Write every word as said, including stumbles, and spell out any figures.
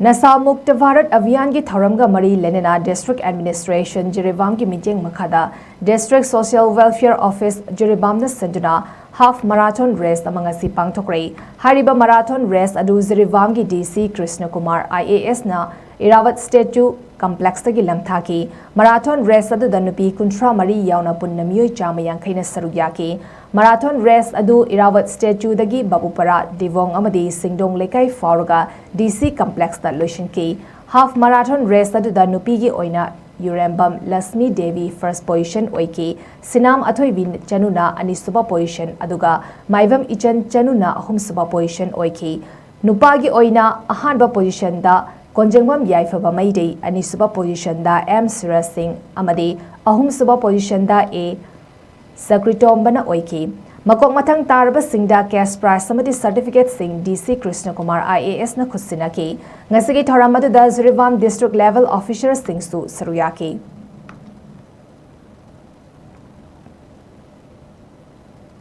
ꯅꯁꯥ ꯃꯨꯛꯇ ꯚꯥꯔꯠ ꯑꯚꯤꯌꯥꯟꯒꯤ ꯊꯧꯔꯝꯒ ꯃꯔꯤ ꯂꯩꯅꯅ District Administration ꯖꯤꯔꯤꯕꯥꯝꯒꯤ ꯃꯤꯠꯌꯦꯡ ꯃꯈꯥꯗ District Social Welfare Office ꯖꯤꯔꯤꯕꯥꯝꯅ ꯁꯤꯟꯗꯨꯅ Half Marathon Race ꯑꯃ ꯉꯁꯤ ꯄꯥꯡꯊꯣꯛꯈ꯭ꯔꯦ꯫ ꯍꯥꯏꯔꯤꯕ Marathon Race ꯑꯗꯨ ꯖꯤꯔꯤꯕꯥꯝꯒꯤ DC ꯀ꯭ꯔꯤꯁꯅ ꯀꯨꯃꯥꯔ IAS ꯅ ꯏꯔꯥꯋꯠ Statue Complex ꯇꯒꯤ ꯂꯝꯊꯥꯈꯤ꯫ Marathon Race ꯑꯗꯨꯗ ꯅꯨꯄꯤ ꯀꯨꯟꯊ꯭ꯔꯥ ꯃꯔꯤ ꯌꯥꯎꯅ ꯄꯨꯟꯅ ꯃꯤꯑꯣꯏ ꯆꯥꯝꯃ ꯌꯥꯡꯈꯩꯅ ꯁꯔꯨꯛ ꯌꯥꯈꯤ꯫ Marathon Race ꯑꯗꯨ ꯏꯔꯥꯋꯠ Statue ꯗꯒꯤ ꯕꯥꯕꯨꯄꯥꯔꯥ, ꯗꯤꯕꯣꯡ ꯑꯃꯗꯤ ꯁꯤꯡꯗꯣꯡ ꯂꯩꯀꯥꯏ ꯐꯥꯎꯔꯒ DC Complex ꯇ ꯂꯣꯏꯁꯤꯟꯈꯤ꯫ Half Marathon Race ꯑꯗꯨꯗ ꯅꯨꯄꯤꯒꯤ ꯑꯣꯏꯅ ꯌꯨꯔꯦꯝꯕꯝ ꯂꯛꯁꯃꯤ ꯗꯦꯕꯤ first position ꯑꯣꯏꯈꯤ꯫ ꯁꯤꯅꯥꯝ ꯑꯊꯣꯏꯕꯤ ꯆꯅꯨꯅ ꯑꯅꯤꯁꯨꯕ position, ꯑꯗꯨꯒ ꯃꯥꯏꯕꯝ ꯏꯆꯟ ꯆꯅꯨꯅ ꯑꯍꯨꯝꯁꯨꯕ position ꯑꯣꯏꯈꯤ꯫ ꯅꯨꯄꯥꯒꯤ ꯑꯣꯏꯅ ꯑꯍꯥꯟꯕ position ꯗ ꯀꯣꯟꯖꯦꯡꯕꯝ ꯌꯥꯏꯐꯕ ꯃꯩꯗꯩ, ꯑꯅꯤꯁꯨꯕ position ꯗ M ꯁꯨꯔꯖ ꯁꯤꯡ ꯑꯃꯗꯤ ꯑꯍꯨꯝꯁꯨꯕ position ꯗ A ꯁꯀ꯭ꯔꯤꯇꯣꯝꯕꯅ ꯑꯣꯏꯈꯤ꯫ ꯃꯀꯣꯛ ꯃꯊꯪ ꯇꯥꯔꯕꯁꯤꯡꯗ cash prize ꯑꯃꯗꯤ certificate ꯁꯤꯡ DC ꯀ꯭ꯔꯤꯁꯅ ꯀꯨꯃꯥꯔ IAS ꯅ ꯈꯨꯠꯁꯤꯟꯅꯈꯤ꯫ ꯉꯁꯤꯒꯤ ꯊꯧꯔꯝ ꯑꯗꯨꯗ ꯖꯤꯔꯤꯕꯥꯝ District Level Officer ꯁꯤꯡꯁꯨ ꯁꯔꯨꯛ ꯌꯥꯈꯤ꯫